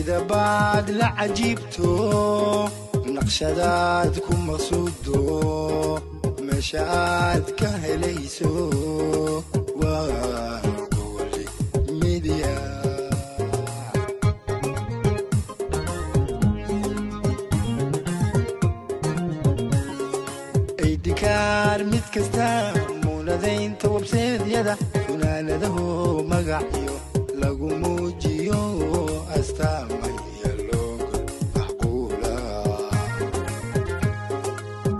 Midabaad la cajiibto, naqshadaad ku maqsuudo, meesha aad ka helayso waa Gooli Media. Aydhikaar mid kasta, muunadaynta webseedyada, funaanadaho magacyo lagu muujiyo, astaamaya looga macquula,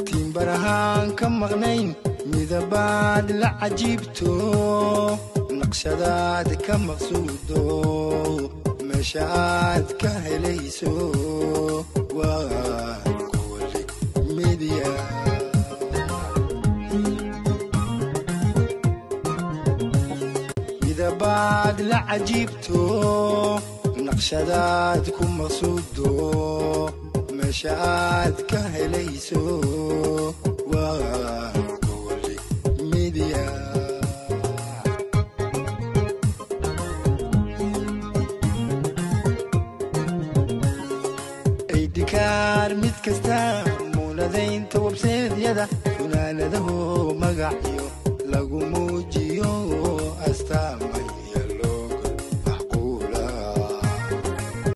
tiimbar ahaan ka maqnayn. Midabaad la cajiibto, naqshadaad ka maqsuudo, meesha aad ka helayso waa Gooli Media. Midabaad la cajiibto, naqshadaad ku maqsuudo, meesha aad ka helayso waa Gooli Media. Aydhikaar mid kasta, muunadaynta webseedyada, funaanadaho magacyo